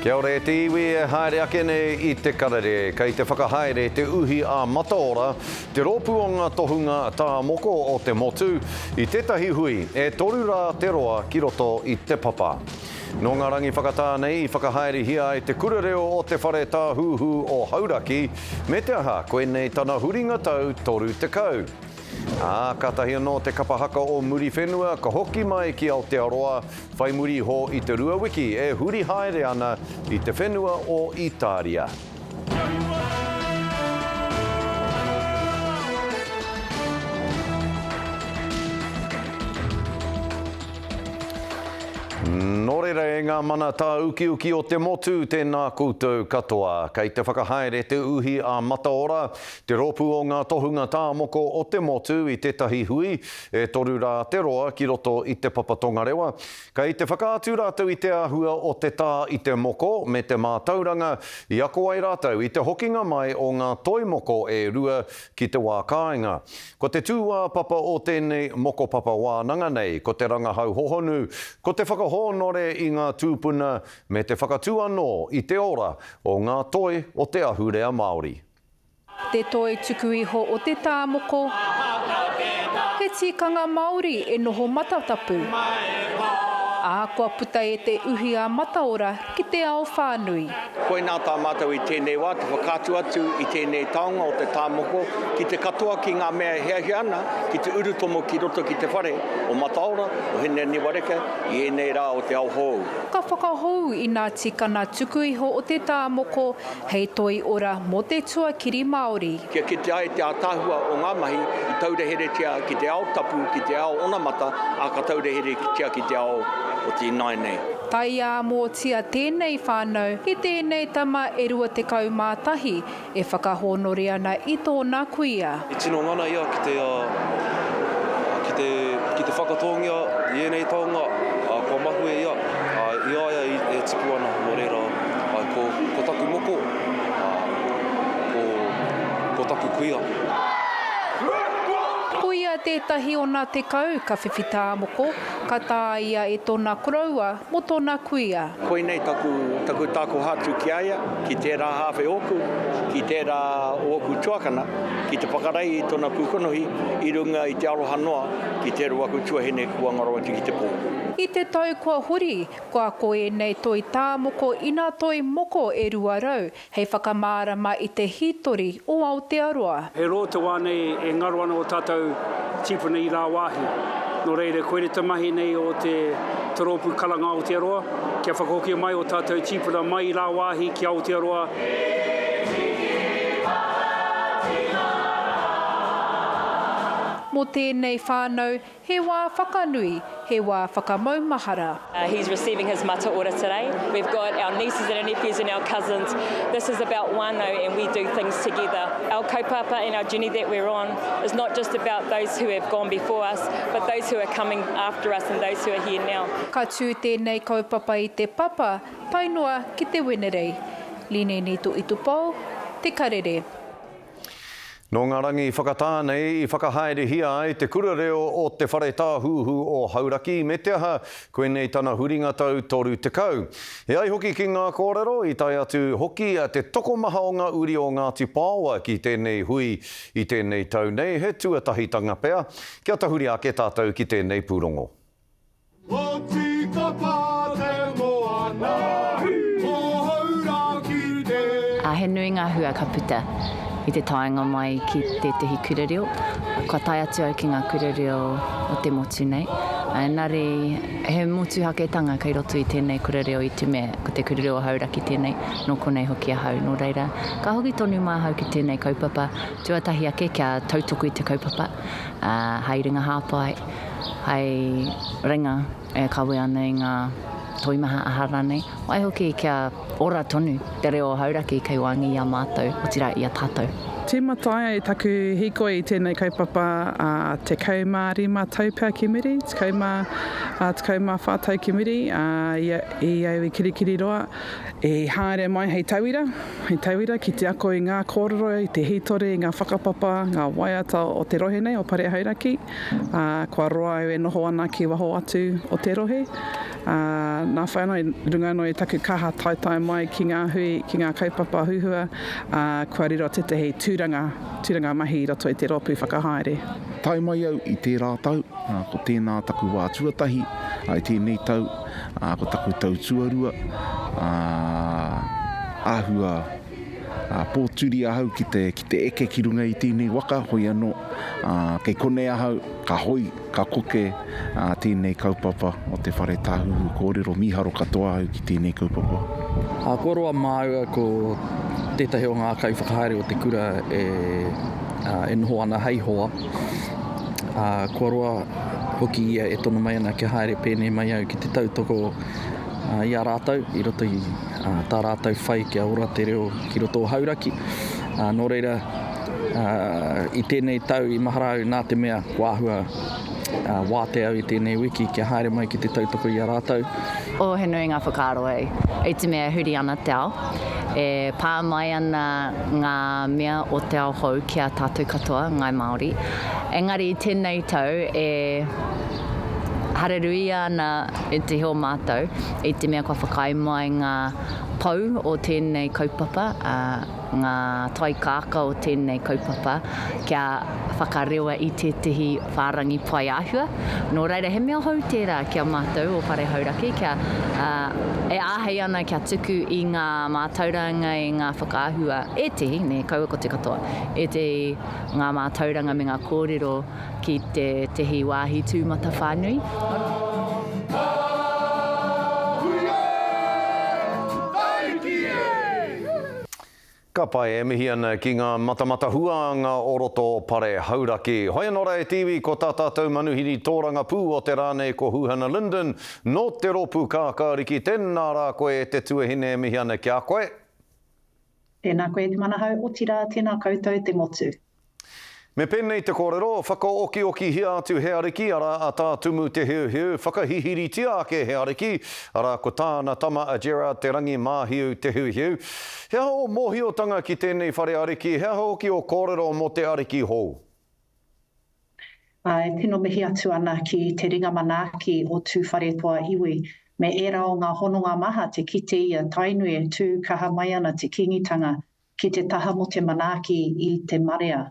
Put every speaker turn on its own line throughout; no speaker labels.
Kia ora e te iwi e haere ake nei i te karere. Kei te whakahaere te uhi a Mataora, te rōpū o ngā tohunga tā moko o te motu, i tētahi hui e toru rā te roa ki roto i Te Papa. Nō ngā rangi whakatā nei i whakahaerehia ai te kura reo o Te Whare Tāhuhu o Hauraki, me te aha, koinei tana huringa tau 30. Ā, kātahi anō te kapa haka o Muriwhenua ka hoki mai ki Aotearoa whai muri iho i te rua wiki e huri haere ana i te whenua o Itāria. Nō reira e ngā mana tāukiuki o te motu, tēnā koutou katoa. Kei te whakahaere te uhi a Mataora, te rōpū o ngā tohunga tā moko o te motu i tētahi hui e toru rā te roa ki roto i Te Papa Tongarewa. Kei te whakaatu rātou i te āhua o te tā i te moko me te mātauranga i ako ai rātou i te hokinga mai o ngā toi moko e rua ki te wā kāinga. Ko te tūāpapa o tēnei mokopapa wānanga nei, ko te rangahau hohonu, ko te whakahōnore i ngā tūpuna me te whakatū anō i te ora o ngā toi o te ahurea Māori.
Te toi tuku iho o te tā moko, he tikanga Māori e noho matatapu, ā, kua puta e te uhi a Mataora ki te ao whānui.
Koinā tā mātou i tēnei wā, te whakaatu atu i tēnei taonga o te tā moko ki te katoa ki ngā mea e hiahia ana ki te urutomo ki roto ki te whare o Mataora, o Hineaniwareka i ēnei rā o te ao hou.
Ka whakahou i nā tikana tuku iho o te tā moko hei toi ora mō te tuakiri Māori.
Kia kitea ai te ātaahua o ngā mahi i taureheretia ki te ao tapu, ki te ao onamata, ā, ka taureheretia ki te ao o te ināianei.
Taiāmōtia tēnei whānau i tēnei tama e 21 e whakahōnore ana i tōna kuia.
I tino ngana ia ki te, ki te, ki te whakatōngia i ēnei taonga, ā, kua mahue ia, ā, i a ia e tipu ana, nō reira, ā, ko, ko taku moko, ā, ko, ko taku kuia.
Ko ia tētahi o nā tekau ka whiwhi tāmoko, Ka tāia e tona koroua mo tona kuia.
Koinei taku, taku takoha atu ki a ia, ki tērā hāwhe ōku, ki tērā o ōku tuakana, ki te whakarei i tona pūkonohi i runga i te aroha noa ki tērā o aku tuahine kua ngaro atu ki te pō.
I te tau kua hori, kua ako ēnei toi tāmoko i nā toi moko e 200 hei whakamārama i te hītori o Aotearoa.
He roa te wā nei e ngaro ana ō tātou tīpuna i rāwāhi. Nō reira, koira te mahi nei o te Te Rōpū Karanga Aotearoa, kia whakahokia mai ō tātou tīpuna mai i rāwāhi ki Aotearoa.
Mō tēnei whānau, He wā whakanui, he wā whakamaumahara.
He's receiving his mataora today. We've got our nieces and our nephews and our cousins. This is about whānau and we do things together. Our kaupapa and our journey that we're on is not just about those who have gone before us, but those who are coming after us and those who are here now.
Ka tū tēnei kaupapa i te papa, tae noa ki te Wenerei. Lineni Toitupou, Te Karere.
Nō ngā rangi whakatā nei i whakahaerehia ai te kura reo o Te Whare Tāhuhu o Hauraki me te aha, koinei tana huringa tau 30. E ai hoki ki ngā kōrero, i tae atu hoki te tokomaha o ngā uri o Ngāti Paoa ki tēnei hui i tēnei tau nei, he tuatahitanga pea. Kia tahuri ake tātou ki tēnei pūrongo.
Ko Tīkapa te moana, ko Hauraki te.
Ā, he nui ngā hua ka puta i te taenga mai ki tētehi kura reo. Kua tae atu au ki ngā kura reo o te motu nei. Engari, he motuhaketanga kei roto i tēnei kura reo i te mea ko te kura reo o Hauraki tēnei, nō konei hoki ahau. Nō reira, ka hoki tonu māhau ki tēnei kaupapa, tuatahi ake kia tautoko i te kaupapa, ā, hai ringa hāpai. Hei ringa e kawe ana i ngā toimaha aha rānei. Waihoki kia ora tonu te reo o Hauraki kei waenga i a mātou, otirā i a tātou.
Tīmata ai taku hīkoi i tēnei kaupapa ā 15 tau pea ki muri, 14 tau ki muri, ā, i au i Kirikiriroa, i haere mai hei tauira, hei tauira ki te ako i ngā kōrero, i te hītori, i ngā whakapapa, ngā waiata o te rohe nei, o Pare Hauraki. Ā, kua roa au e noho ana ki waho atu o te rohe. Ā, nā whai anō, i runga anō i taku kaha taetae mai ki ngā hui, ki ngā kaupapa huhua, ā, kua riro tētahi tūranga, tūranga mahi i roto i te rōpū whakahaere.
Tae mai au i tērā tau, ā, ko tēnā taku wā tuatahi, ā, i tēnei tau, ā, ko taku tau tuarua, ā, āhua, ā, pōturi ahau ki te, ki te eke ki runga i tēnei waka, hoi anō, ā, kei konei ahau, ka hoi, ka koke, ā, tēnei kaupapa o te Whare Tāhuhu Kōrero, mīharo katoa au ki tēnei kaupapa.
Ā, kua roa māua ko tētahi o ngā kaiwhakahaere o te kura e, ā, e noho ana hei hoa, ā, kua roa hoki ia e tono mai ana kia haere pēnei mai au ki te tautoko i a rātou i roto i tā rātou whai kia ora te reo ki roto o Hauraki. Nō reira, i tēnei tau i mahara au nā te mea kua āhua wātea au i tēnei wiki kia haere mai ki te tautoko i a rātou.
Oh, he nui ngā whakaaro e. I te mea e huri ana te ao, e pā mai ana ngā mea o te ao hou ki a tātou katoa, Ngāi Māori. Engari i tēnei tau e hareruia ana e te o mātou i te mea kua whakaae mai ngā pou o tēnei kaupapa, ngā taikākā o tēnei kaupapa kia whakarewa i tētehi whārangi pae āhua. Nō reira, he mea hou tērā ki a mātou o Whare Hauraki kia, e āhei ana kia tuku i ngā mātauranga, i ngā whakaahua, ētehi, nē, kaua ko te katoa, ētehi ngā mātauranga me ngā kōrero ki tētehi wāhi tūmatawhānui.
Ka pai e mihi ana ki ngā matamata huānga o roto o Pare Hauraki. Hoi anō rā e te iwi, ko tā tātou manuhiri tōrangapū o te rā nei ko Huhana Lyndon nō te rōpū Kākāriki. Tēnā rā koe e te tuahine e mihi ana ki a koe.
Tēnā koe e te Manahau, otirā tēnā koutou te motu.
Me pēnei te kōrero, whakaokiokihia atu he ariki, arā, a Tā Tumu Te Heuheu, whakahihiritia ake he ariki, arā, ko tāna tama a Gerard Te Rangimāhiu Te Heuheu. He aha ō mōhiotanga ki tēnei whare ariki, he aha hoki ō kōrero mō te ariki hou?
Ā, e tino mihi atu ana ki te ringa manaaki o Tūwharetoa iwi, me ērā o ngā hononga maha te kite i a Tainui e tū kaha mai ana te Kīngitanga ki te taha mō te manaaki i te marea.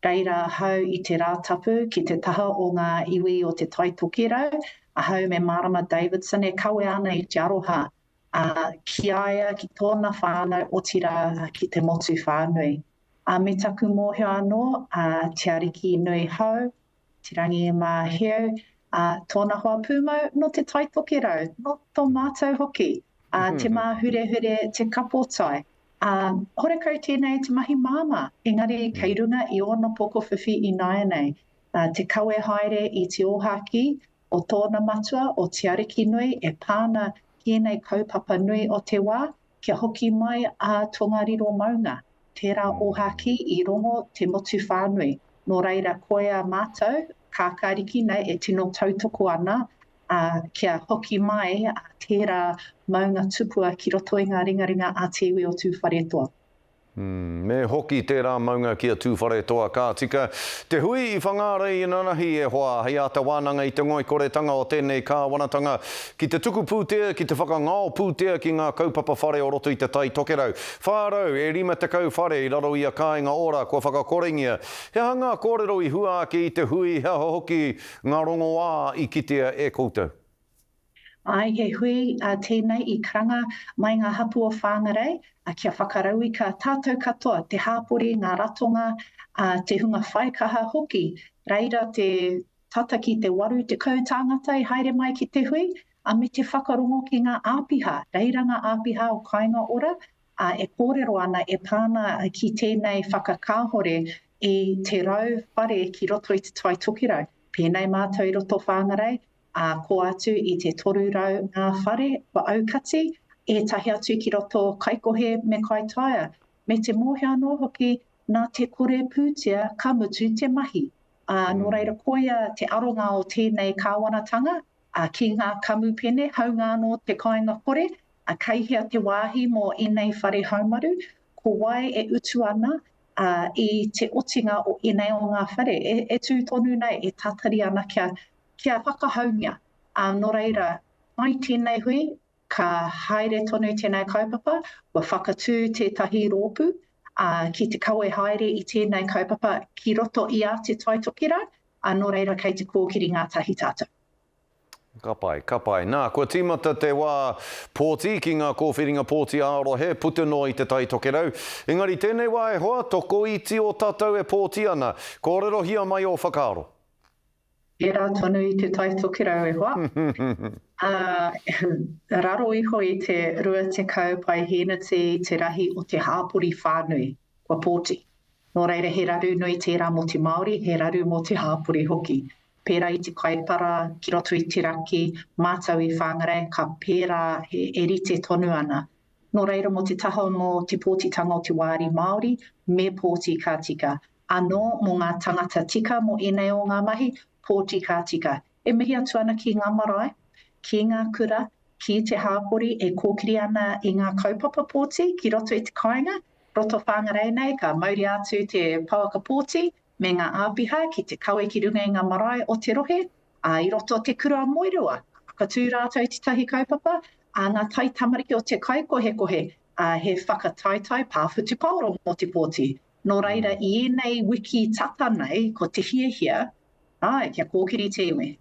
Reira ahau i te Rātapu ki te taha o ngā iwi o Te Tai Tokerau, ahau me Marama Davidson e kawe ana i te aroha, ā, ki a ia, ki tōna whānau, otirā, ki te motu whānui. Ā, me taku mōhio anō, ā, Te Ariki nui hou, Te Rangi Māheu, ā, tōna hoa pūmau nō Te Tai Tokerau, nō tō mātou hoki, ā, Te Māhurehure, Te Kapotai. Ā, horekau tēnei te mahi māmā, engari kei runga i ōna pokowhiwhi ināianei, ā, te kawe haere i te ōhākī o tōna matua, o Te Arikinui e pā ana ki ēnei kaupapa nui o te wā, kia hoki mai a Tongariro maunga, tērā ōhākī i rongo te motu whānui. Nō reira, koia mātou, kākāriki nei e tino tautoko ana, ā, kia hoki mai tērā maunga tupua ki roto i ngā ringaringa a te iwi o Tūwharetoa.
Me hoki tērā maunga ki a Tūwharetoa ka tika. Te hui i Whangārei inanahi e hoa, hei āta wānanga i te ngoikoretanga o tēnei kāwanatanga ki te tuku pūtea, ki te whakangao pūtea ki ngā kaupapa whare o roto i Te Tai Tokerau. 400 e 50 whare i raro i a Kāinga Ora kua whakakorengia. He aha ngā kōrero i hua ake i te hui, he aha hoki ngā rongoā i kitea e koutou?
Āe, he hui tēnei i karanga mai ngā hapū o Whāngarei kia whakarauika tātou katoa, te hāpori, ngā ratonga, te hunga whaikaha hoki. Reira te tata ki te 80 tāngata i haere mai ki te hui, me te whakarongo ki ngā āpiha. Reira ngā āpiha o Kāinga Ora e kōrero ana e pā ana ki tēnei whakakāhore i te rauwhare ki roto i Te Tai Tokerau. Pēnei mātou i roto Whāngarei, ā, kō atu i te 300 ngā whare kua aukati, ētahi atu ki roto Kaikohe me Kaitaia. Me te mōhio anō hoki, nā te kore pūtea ka mutu te mahi. Ā, nō reira koia te aronga o tēnei kāwanatanga, ā, ki ngā kamupene, haunga anō te kāinga kore, ā, kei hea te wāhi mō ēnei whare haumaru, ko wai e utu ana, ā, i te otinga o ēnei o ngā whare, e, e tū tonu nei, e tatari ana kia, kia whakahaungia. Ā, nō reira, Mai tēnei hui, ka haere tonu tēnei kaupapa, kua whakatū tētahi rōpū, ā, ki te kawe haere i tēnei kaupapa ki roto i a Te Tai Tokerau, ā, nō reira kei te kōkiri ngātahi tātou.
Ka pai, ka pai. Nā, kua tīmata te wā pōti ki ngā kōwhiringa pōti ā-rohe puta noa i Te Tai Tokerau. Engari tēnei wā e hoa, tokoiti o tātou e pōti ana. Kōrerohia mai ō whakaaro.
Pērā tonu i Te Tai Tokerau e hoa. Ā, raro iho i te 20 paihēneti te rahi o te hāpori whānui kua pōti. Nō reira he raru nui tērā mō te Māori, he raru mō te hāpori hoki. Pērā i te Kaipara ki roto i te raki, mātou i Whangarei, ka pērā e rite tonu ana. Nō reira mō te taha mō te pōtitanga o te wāri Māori, me pōti ka tika. Anō mō ngā tangata tika mō ēnei o ngā mahi, pōti ka tika. E mihi atu ana ki ngā marae, ki ngā kura, ki te hāpori e kōkiri ana i ngā kaupapa pōti ki roto i te kāinga, roto Whangarei nei ka mauria atu te pouaka pōti me ngā āpiha ki te kawe ki runga i ngā marae o te rohe, ā, i roto o te kura o Moerewa, ka whakatū rātou i tētahi kaupapa, ā, ngā taitamariki o te kaikohekohe, ā, he whakataetae pā whutupaoro mō te pōti. Nō reira, i ēnei wiki tata nei, ko te hiahia, āe, kia kōkiri te iwi.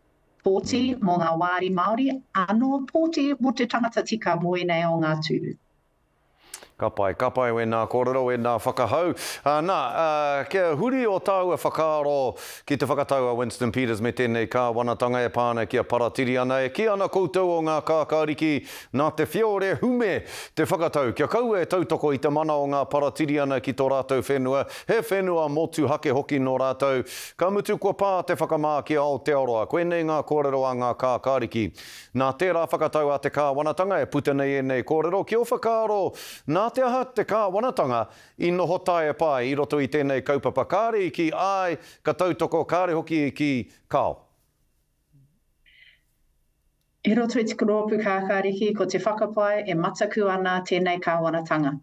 Pōti mō ngā wāri Māori, anō pōti mō te tangata tika mō ēnei o ngā tūru.
Ka pai, ka pai wēnā kōrero, wēnā whakahau. Nā, kia huri ō tāua whakaaro ki te whakatau a Winston Peters me tēnei kāwanatanga e pā ana ki a Paratiriana. E kī ana koutou o ngā kākāriki nā te whiore hume te whakatau kia kaua e tautoko i te mana o ngā Paratiriana ki tō rātou whenua, he whenua motuhake hoki nō rātou. Ka mutu kua pā te whakamā ki Aotearoa. Koinei ngā kōrero a ngā kākāriki. Nā tērā whakatau a te kāwanatanga e puta nei ēnei kōrero, ki ō whakaaro, nā te aha te kāwanatanga i noho taepa ai i roto i tēnei kaupapa? Kāre i kī āe, ka tautoko, kāre hoki i kī kāo.
I roto i te Rōpū Kākāriki, ko te whakapae e mataku ana tēnei kāwanatanga.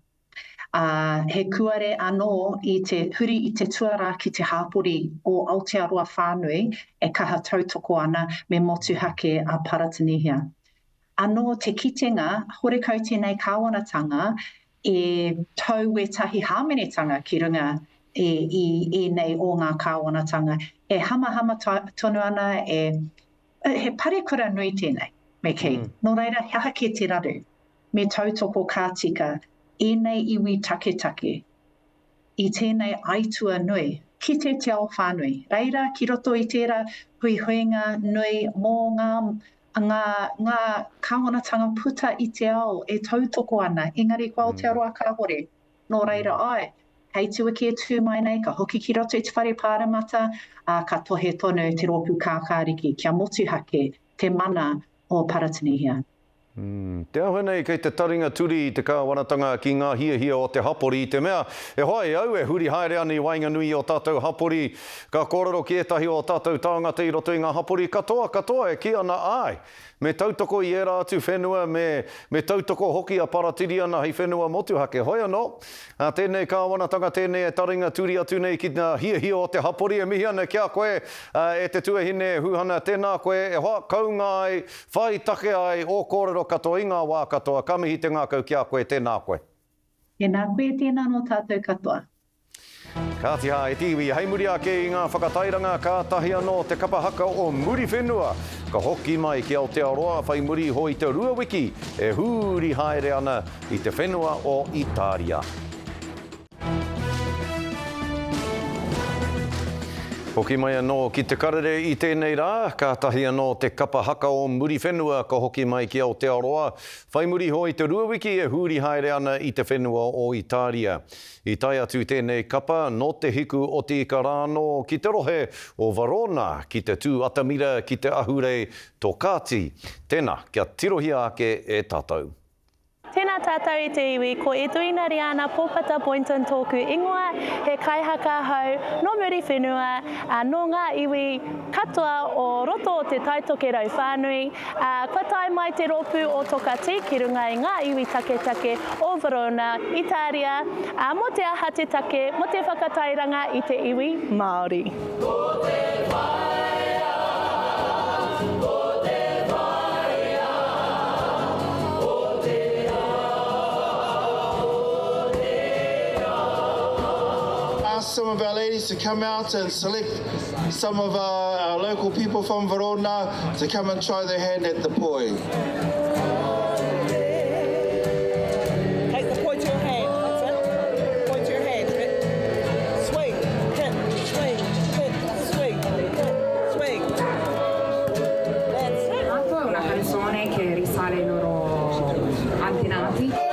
Ā, he kuare anō i te huri i te tuarā ki te hāpori o Aotearoa whānui e kaha tautoko ana me motuhake a Paratanihia. Anō te kitenga, horekau tēnei kāwanatanga e tau wētahi hāmenetanga ki runga i ēnei o ngā kāwanatanga. E hamahama tonu ana, e, he parekura nui tēnei, me kī. Nō reira, he aha kē te raru? Me tautoko ka tika ēnei iwi taketake i tēnei aitua nui ki te te ao whānui. Reira ki roto i tērā huihuinga nui mō ngā, ngā, ngā kāwanatanga puta i te ao e tautoko ana, engari ko Aotearoa kāhore. Nō reira āe, hei te wiki e tū mai nei ka hoki ki roto i te whare pāremata, ā, ka tohe tonu te Rōpū Kākāriki kia motuhake te mana o Paratinihia.
Te āhua nei kei te taringa turi te kāwanatanga ki ngā hiahia o te hapori i te mea, e hoa e au e huri haere ana i waenganui i ō tātou hapori, ka kōrero ki ētahi o ō tātou tāngata i roto i ngā hapori katoa, katoa e kī ana āe, me tautoko i ērā atu whenua, me, me tautoko hoki a Paratiriana hei whenua motuhake. Hoi anō, ā tēnei kāwanatanga tēnei e taringa turi atu nei ki ngā hiahia o te hapori e mihi ana ki a koe, e te tuahine Huhana, tēnā koe, e hoa, kounga ai, Whai take ai ō kōrero katoa i ngā wā katoa, ka mihi te ngākau ki a koe, tēnā koe.
Tēnā koe, tēnā nō tātou katoa.
Kāti hā, e te iwi, hei muri ake i ngā whakatairanga kātahi anō te kapa haka o Muriwhenua ka hoki mai ki Aotearoa whai muri iho i te rua wiki e hūri haere ana i te whenua o Itāria. Hoki mai anō ki te karere i tēnei rā, kātahi anō te kapa haka o Muriwhenua ka hoki mai ki Aotearoa, whai muri iho i te ruawiki e hūri haere ana i te whenua o Itāria. I tae atu tēnei kapa nō te hiku o te ika rānō ki te rohe o Verona ki te tū atamira ki te ahurei Tokati. Tēnā, kia tirohia ake e tātou.
Tēnā tātou e te iwi, ko Edwina Riana Pōpata Boynton tōku ingoa, he kaihaka ahau nō Muriwhenua, ā, nō ngā iwi katoa o roto o Te Tai Tokerau whānui, ā, kua tae mai te rōpū o Tokati ki runga i ngā iwi taketake o Verona, Itāria, ā, mō te aha te take, mō te whakatairanga i te iwi Māori.
Ko te whaea, ko te whaea. of our ladies to come out and select some of our, our local people from Verona to come and try their hand at the poi.
Take the poi to your hand, that's it. Poi to your hand. Swing, hit, swing, hit, swing, hit, swing. That's it.
È una canzone che risale ai loro antenati.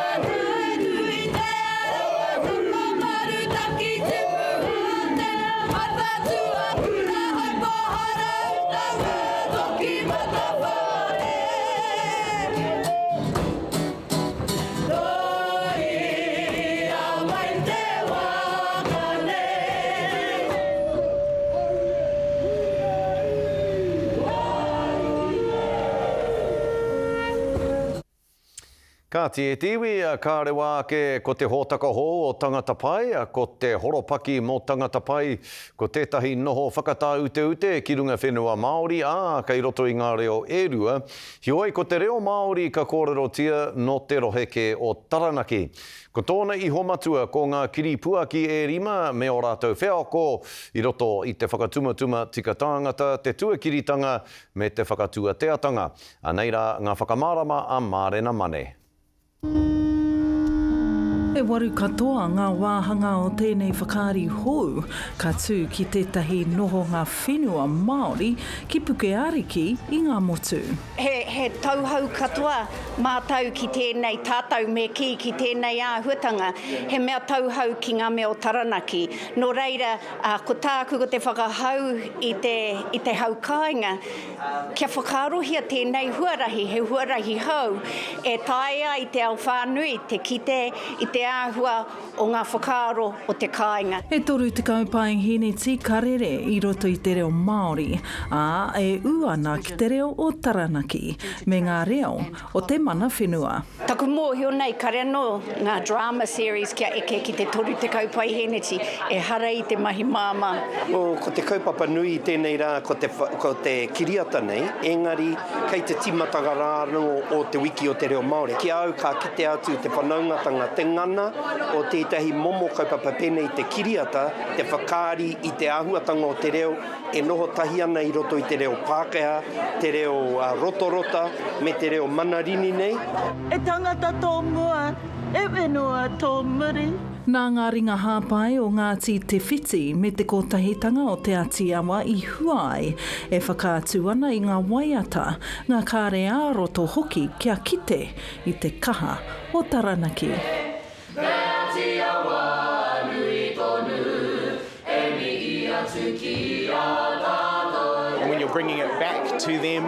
Kāti e te iwi, ka rewa ake ko te hōtaka hou o Tangata Pai, ko te horopaki mō Tangata Pai, ko tētahi noho whakatāuteute ki runga whenua Māori, ā, kei roto i ngā reo e rua. Heoi, ko te reo Māori ka kōrerotia nō te rohe kē o Taranaki. Ko tōna iho matua ko ngā kiripuaki e rima me ō rātou wheako i roto i te whakatumatuma tika tāngata, te tuakiritanga me te whakatuateatanga. Anei rā ngā whakamārama a Mārena Mane.
E waru katoa ngā wāhanga o tēnei whakaari hou ka tū ki tētahi nohonga whenua Māori ki Pukeariki i Ngāmotu.
He, he tauhou katoa mātau ki tēnei tātau me kī ki tēnei āhuatanga, he mea tauhou ki ngā mea o Taranaki. Nō reira, ko tāku ko te whakahau i te, i te hau kāinga, Kia whakaarohia tēnei huarahi, he huarahi hou e taea ai te ao whānui te kite i te āhua o ngā whakaaro o te kāinga.
E 30 paeheneti ka rere i roto i te reo Māori, ā, e ū ana ki te reo o Taranaki me ngā reo o te mana whenua.
Taku mōhio nei kare anō ngā drama series kia eke ki te 30 paiheneti, ehara i te mahi māmā.
Oh, ko te kaupapa nui i tēnei rā ko te, ko te kiriata nei, engari kei te tīmatanga rā anō o Te Wiki o te Reo Māori. Ki a au ka kitea atu te whanaungatanga, te ngana o tētahi momo kaupapa pēnei i te kiriata, te whakaari i te āhuatanga o te reo, e noho tahi ana i roto i te reo Pākehā, te reo rotorota, me te reo manarini nei.
E tangata tō mua, e whenua tō muri.
Nā ngā ringa hāpai o Ngāti Te Whiti me te kotahitanga o Te Ati Awa i hua ai, e whakaatu ana i ngā waiata, ngā kare ā-roto hoki kia kite i te kaha o Taranaki.
Te Ati Awa nui tonu, e mihi atu ki a tatou.
And when you're bringing it back to them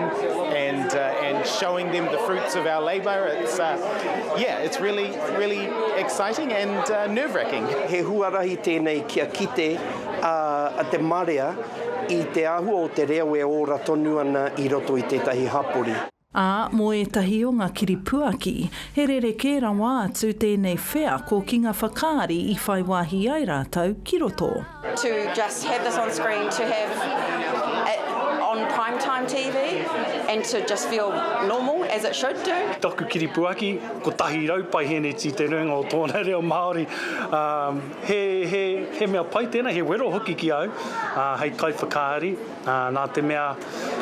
and, uh, and showing them the fruits of our labour, it's, uh, yeah, it's really, really exciting and uh, nerve-wracking.
He huarahi tēnei kia kite a te marea i te āhua o te reo e ora tonu ana i roto i tētahi hapori.
Ā, mō ētahi o ngā kiripuaki, he rerekē rawa atu tēnei wheako ki ngā whakaari i whai wāhi ai rātou ki roto.
To just have this on screen, to have it on prime time TV and to just feel normal as it should do.
Taku kiripuaki, 100 paiheneti te nuinga o tōna reo Māori. He, he, he mea pai tēnā, he wero hoki ki au, hei kaiwhakaari. Nā te mea,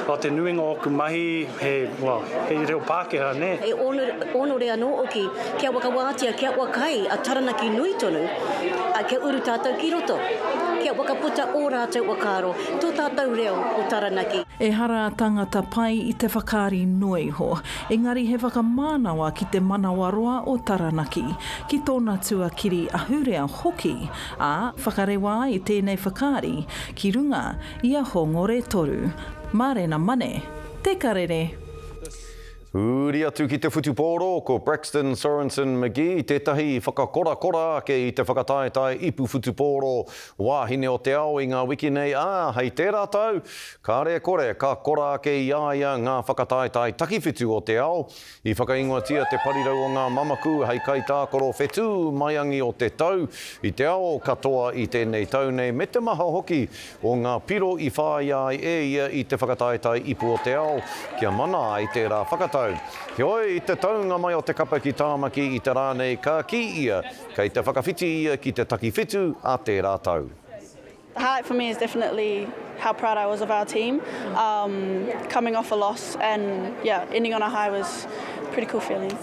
o te nuinga o aku mahi, he, well, he reo Pākehā, nē.
He honore anō hoki kia whakawātea, kia whakaae a Taranaki nui tonu, kia uru tātou ki roto, kia whakaputa ō rātou whakaaro, tō tātou reo o Taranaki.
Ehara a Tangata Pai i te whakaari noa iho, engari he whakamānawa ki te manawaroa o Taranaki, ki tōna tuakiri ahurea hoki, ā, whakarewa ai tēnei whakaari ki runga i a Hōngore Toru. Mārena Mane, Te Karere.
Huri atu ki te whutupōro, ko Braxton Sorensen-McGee tētahi i whakakorakora ake i te whakataetae ipu whutupōro wāhine o te ao i ngā wiki nei, ā, hei tērā tau, kāre e kore ka kora ake i a ia ngā whakataetae takiwhitu o te ao. I whakaingoatia te parirau o ngā mamaku hei kaitākaro whetū maiangi o te tau i te ao katoa i tēnei tau nei me te maha hoki o ngā piro i whāia ai e ia i te whakataetae ipu o te ao kia mana ai tērā whakatau. Heoi, i te taunga mai o te kapa ki Tāmaki i te rā nei ka kī ia kei te whakawhiti ia ki te takiwhitu a tērā tau.
The highlight for me is definitely how proud I was of our team. Um, coming off a loss and yeah, ending on a high was a pretty cool feeling.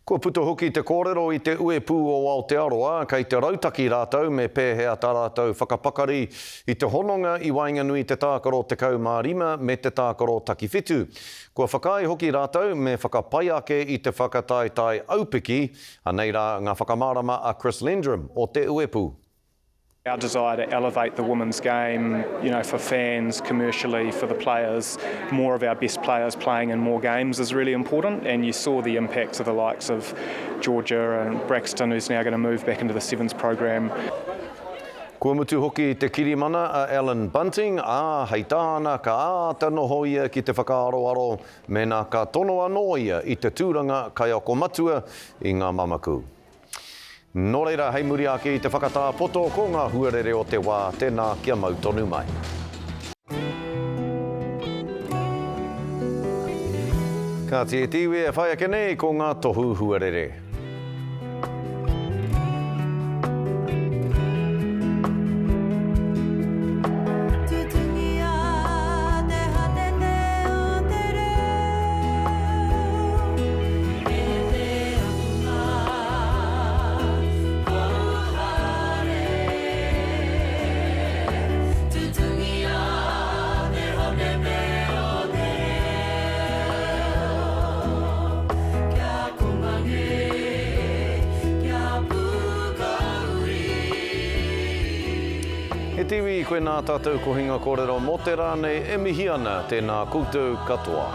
Kua puta hoki te kōrero i te uepū o Aotearoa, kei te rautaki rātou me pēhea tā rātou whakapakari i te hononga i waenganui i te tākaro 15 me te tākaro takiwhitu. Kua whakaae hoki rātou me whakapai ake i te whakataetae aupiki, anei rā ngā whakamārama a Chris Lendrum o te uepū.
Our desire to elevate the women's game, you know, for fans, commercially, for the players, more of our best players playing in more games is really important. And you saw the impacts of the likes of Georgia and Braxton, who's now going to move back into the sevens program.
Kua mutu hoki te kirimana a Allan Bunting, ā, hei tāna ka āta noho ia ki te whakaaroaro mēnā ka tono anō ia i te tūranga kaiako matua i ngā mamaku. Nō reira, hei muri ake i te whakatā poto, ko ngā huarere o te wā, tēnā kia mau tonu mai. Kāti e te iwi e whai ake nei ko ngā tohu huarere. E te iwi, koinā tātou kohinga kōrero mō te rā nei e mihi ana, tēnā koutou katoa.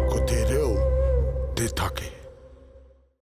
Ko te reo te take.